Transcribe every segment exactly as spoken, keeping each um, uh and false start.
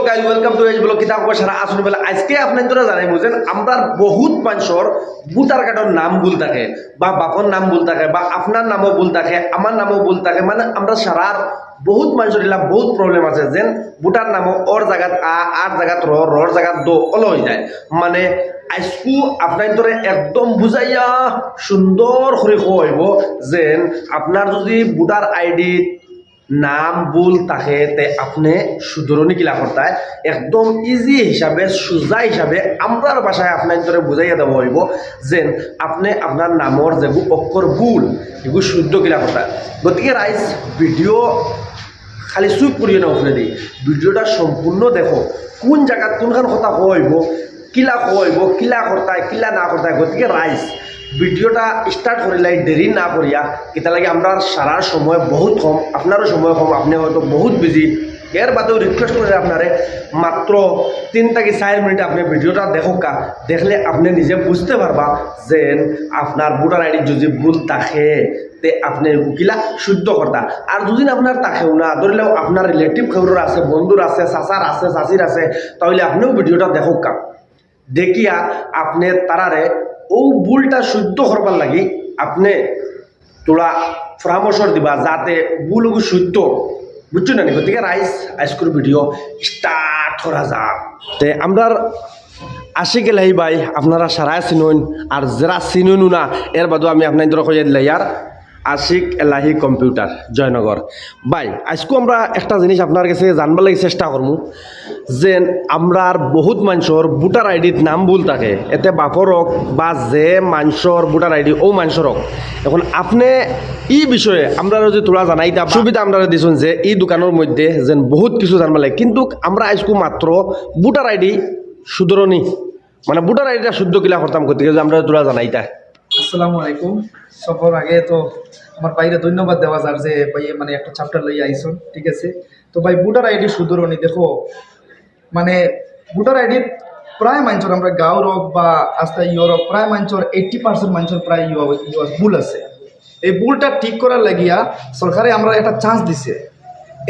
Guys, welcome to H Vlog। কিতা খবর সারা? আসুন বলে আজকে আপনাইনতরে জানাইমু যে আমরার বহুত মানষর ভোটার কার্ডর নাম ভুল থাকে, বা বাপর নাম ভুল থাকে, বা আপনার নামও ভুল থাকে, আমার নামও ভুল থাকে। মানে, আমরা সারার বহুত মানষর ইলা বহুত প্রবলেম আছে, যেন ভোটার নামও অর জাগাত আ, আর জাগাত র, রর জাগাত দ, অলা অই যায়। মানে, আইজকু আপনাইনতরে একদম বুঝাইয়া সুন্দর করি কওয়া অইবো, যেন আপনার যদি ভোটার আইডি নাম ভুল থাকে, তে আপনে শুধরনি কিলা করতায়, একদম ইজি হিসাবে, সুজা হিসাবে, আমরার ভাষায় আপনাইনতরে বুঝাইয়া দেওয়া অইবো, যেন আপনে আপনার নামর যেগু অক্ষর ভুল, এগু শুদ্ধ কিলা করতায়। গতিকে রাইজ, ভিডিও খালি চুপ করিও না উপরেদি, ভিডিওটা সম্পূর্ণ দেখো, কোন জাগাত কোনখান কথা কওয়া অইবো, কিলা কওয়া অইবো, কিলা করতায়, কিলা না করতায়। গতিকে রাইজ, ভিডিওটা স্টার্ট করিলাই দেরি না করিয়া, কিতা লাগি আমরার সারার সময় বহুত কম, আপনারও সময় কম, আপনে হয়তো বহুত বিজি। এর বাদেও রিকোয়েস্ট করি আপনারে, মাত্র তিন থাকি চাইর মিনিট আপনে ভিডিওটা দেখউক্কা, দেখলে আপনে নিজে বুঝতে পারবা যেন আপনার ভোটার আইডি যদি ভুল থাকে, তে আপনে এগু কিলা শুদ্ধ করতা। আর যদি আপনার থাকেও না, ধরিলাও আপনার রিলেটিভ কেউরর আছে, বন্ধুর আছে, চাচার আছে, চাচির আছে, তাইলে আপনেও ভিডিওটা দেখউক্কা। দেখিয়া আপনে তারারে অউ ভুলটা শুদ্ধ করবার লাগি আপনে থুড়া পরামর্শ দিবা, যাতে ভুলগু শুদ্ধ, বুঝছো না নি? গতিকে রাইজ, আইজকুর ভিডিও স্টার্ট করা যাক। তে আমরার আশিক এলাহি ভাই, আপনারা সারায় চিনইন, আর যেরা চিনইনও না, এর বাদেও আমি আপনাইনতরে কইয়া দিলাই, ইয়ার আশিক এলাহি কম্পিউটার, জয়নগর। ভাই, আইজকু আমরা একটা জিনিস আপনার গেছে জানবার লাগি চেষ্টা করমু, যেন আমরার বহুত মানষর ভোটার আইডিত নাম ভুল থাকে, এতে বাপর অউক বা যে মানষর ভোটার আইডি অউ মানষর অউক। এখন আপনে ই বিষয়ে আমরারে যদি থুড়া জানাইতা, সুবিধা আমরারে দিছইন যে ই দোকানর মধ্যে যেন বহুত কিছু জানবার লাগে, কিন্তুক আমরা আইজকু মাত্র ভোটার আইডি শুধরনি, মানে ভোটার আইডিটা শুদ্ধ কিলা করতাম, গতিকে যদি আমরারে থুড়া জানাইতা। আসসালামু আলাইকুম। সবার আগে তো আমার ভাইরে ধন্যবাদ দেওয়া যার যে ভাইয়ে মানে একটা চ্যাপ্টার লইয়া আইছইন, ঠিক আছে? তো ভাই, ভোটার আইডি শুধরনি, দেখো, মানে ভোটার আইডি প্রায় মানষর, আমরা গাঁওর অউক বা আস্তা ইয়র অউক, প্রায় মানষর, এইট্টি পার্সেন্ট মানষর প্রায় ইয়ো, ইয়ো ভুল আছে। এই ভুলটা ঠিক করার লাগিয়া সরকারে আমরারে একটা চান্স দিছে,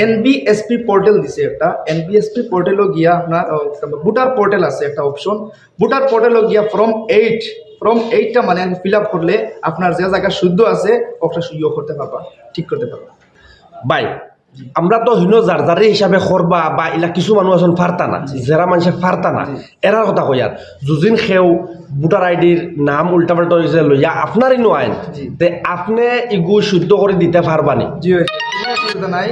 এনবিএসপি পোর্টাল দিছে একটা। এনবিএসপি পোর্টালও গিয়া আপনার, আহ, ভোটার পোর্টাল আছে একটা অপশন, ভোটার পোর্টালও গিয়া ফর্ম এইট, ফর্ম এইটটা মানে ফিল আপ করলে আপনার যে জাগা শুদ্ধ আছে, ওটা ইয়ে করতে পারবা, ঠিক করতে পারবা। ভাই, আমরা তো হিনো যার যার হিসাবে করবা, বা ইলা কিছু মানুষ আছইন পারতা না, জি। যেরা মানষে পারতা না, জি। এরার কথা কইয়ার। যুদিন কেউ ভোটার আইডির নাম উল্টাপাল্টা অইছে লইয়া আপনার ইনো আইন, জি। তে আপনে ইগু শুদ্ধ করি দিতা পারবা নি? জি, অইছে, কুনু অসুবিধা নাই,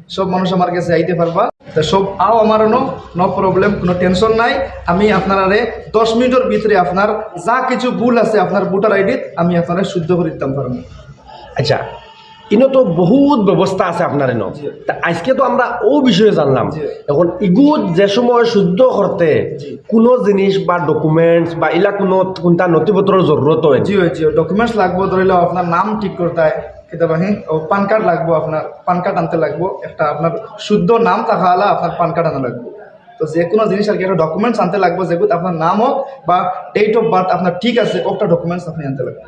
সব মানুষ আমার গেছে আইতে পারবা। তে সব আও আমার অনো, নো প্রবলেম, কুনু টেনশন নাই। আমি আপনারারে দশ মিনিটর ভিতরে আপনার যা কিছু ভুল আছে আপনার ভোটার আইডিত, আমি আপনারে শুদ্ধ করি দিতাম পারমু। আচ্ছা, ইনো তো বহুত ব্যবস্থা আছে আপনার ইনো। জি। তা আইজকে তো আমরা অউ বিষয়ে জানলাম। জি। এখন ইগুত যে সময় শুদ্ধ করতে জি। কুনু জিনিস বা ডকুমেন্টস বা ইলা কুনু কুনটা নথিপত্রর জরুরত অয়? জি, অয়, জি, অয়। ডকুমেন্টস লাগবো, ধরিলাও আপনার নাম ঠিক করতায়, কিতাবা, হ্যাঁ, ও প্যান কার্ড লাগবো, আপনার প্যান কার্ড আনতে লাগবো, একটা আপনার শুদ্ধ নাম থাকাআলা আপনার প্যান কার্ড আনা লাগবো। তো যে কুনু জিনিস আর কি একটা ডকুমেন্টস আনতে লাগবো, যেগুত আপনার নাম অউক বা ডেট অফ বার্থ আপনার ঠিক আছে, ওটা ডকুমেন্টস আপনি আনতে লাগবো।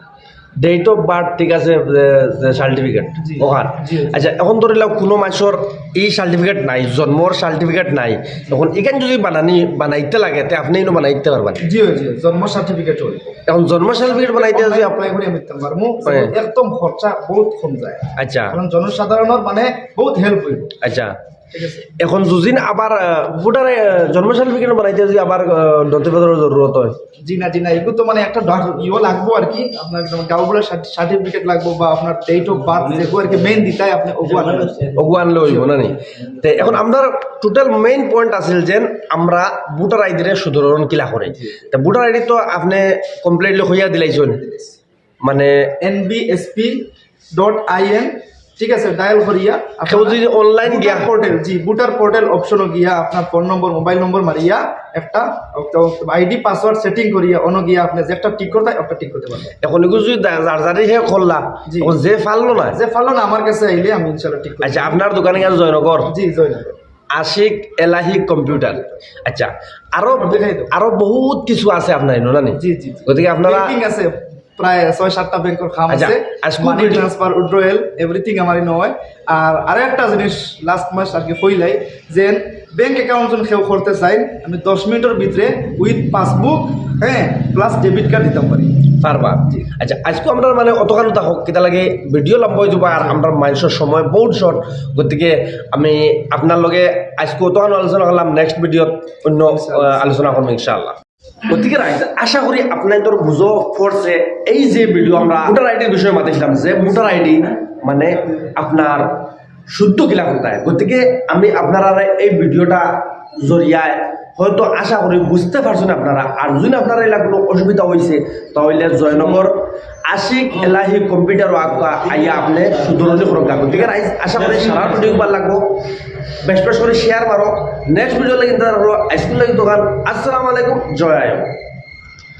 ডেট অফ বার্থ ঠিক আছে, যে, যে সার্টিফিকেট, জি। ওখান। জি, জি। আচ্ছা, এখন ধরিলাও কুনু মানষর ই সার্টিফিকেট নাই, জন্মর সার্টিফিকেট নাই, এখন ইখান যদি বানানি, বানাইতে লাগে, তে আপনে ইনো বানাইতে পারবা নি? জি, জি, জন্ম সার্টিফিকেট অয়। এখন জন্ম সার্টিফিকেট বানাইতে যদি অনলাইন আপ- অ্যাপ্লাই করি আমি দিতাম পারমু, হয়। একদম খরচা বহুত কম যায়। আচ্ছা। কারণ জনসাধারণর মানে বহুত হেল্প অইবো। আচ্ছা। ঠিক আছে। এখন যুদিন আবার, আহ, ভোটার, আহ, জন্ম সার্টিফিকেট বানাইতে যদি আবার, আহ, নথিপত্রর জরুরত অয়? জি না, জি না, এগু তো মানে একটা ডক-, ইয়ে লাগবো আর কি, আপনার যেমন গাঁওবুড়ার সার্টি-, সার্টিফিকেট লাগবো বা আপনার ডেট অফ বার্থ, যেগু আর কি মেইন দিতায় আপনি ওগু আনবেন। ওগু আনলে অইবো না নি? তে এখন আমরার টোটাল মেইন পয়েন্ট আছিল যে আমরা ভোটার আইডিরে শুধরন কিলা করে। জি। তে ভোটার আইডি তো আপনে কমপ্লিটলি কইয়া দিলাইছইন। মানে এনবিএসপি ডট আইএন, ঠিক আছে, ডায়াল করিয়া কেউ যদি অনলাইন গিয়া ভোটার পোর্টাল, জি, ভোটার পোর্টাল অপশনো গিয়া আপনার ফোন নম্বর, মোবাইল নম্বর মারিয়া একটা, একটা আইডি পাসওয়ার্ড সেটিং করিয়া অনো গিয়া আপনি যেটা ঠিক করতে, ওটা ঠিক করতে পারবেন। এখন এগু যদি দা-, যার যারই হে করলা, জি। এখন যে পারলো না, যে পারলো না, আমার কাছে আইলে আমি ইনশাআল্লাহ ঠিক করব। আচ্ছা, আপনার দোকানে গেছে জয়নগর? জি, জয়নগর। আশিক এলাহি কম্পিউটার। আচ্ছা, আরো, দেখাই দাও। আরো বহুত কিছু আছে আপনার ইনো, না নি? জি, জি, জি। গতিকে আপনারা ব্যাংকিং আছে, প্রায় ছয় সাতটা ব্যাংকর কাম আচ্ছা, আছে। আজকে মানি video- ট্রান্সফার, উইথড্রয়াল, এভরিথিং আমারই নয়। আর আরো একটা জিনিস লাস্ট মাস আর কি কইলাই, যে ব্যাংক অ্যাকাউন্ট যদি কেউ করতে চাইন, আমি দশ মিনিটের ভিতরে উইথ পাসবুক, হ্যাঁ, প্লাস ডেবিট কার্ড দিতাম পারি। পারবা। আচ্ছা, আজকে আমরা মানে অতখানো থাকো, কিতা লাগে ভিডিও লম্বা হয়ে যাবো, আর আমরা মানুষের সময় বহুত শর্ট, গতিকে আমি আপনার লগে আজকে অতখানো আলোচনা করলাম, নেক্সট ভিডিওত অন্য আহ, আলোচনা করবো ইনশাআল্লাহ। গতিকে রাইজ, আশা করি আপনার তোর বুঝো পড়ছে। এই যে ভিডিও আমরা ভোটার আইডির বিষয়ে মাতিছিলাম, যে ভোটার আইডি মানে আপনার শুদ্ধ কিলা করতে হয়। গতিকে আমি আপনারা এই ভিডিওটা জরিয়ায় হয়তো আশা করি বুঝতে পারছেন আপনারা। আর যদি আপনারা এলা কোনো অসুবিধা হয়েছে, তাহলে জয়নগর আশিক এলাহি কম্পিউটার ওয়ার্ক আইয়া আপনি শুধরনি করুন। গতিকে রাইজ, আশা করি সারা ভিডিও ভালো লাগবো, বেশ বেশ করে শেয়ার মারো। নেক্সট ভিডিও লাগি ইন্তজার করো। আইজকুর লাগি অতখান। আসসালামু আলাইকুম, জয় আয়ো।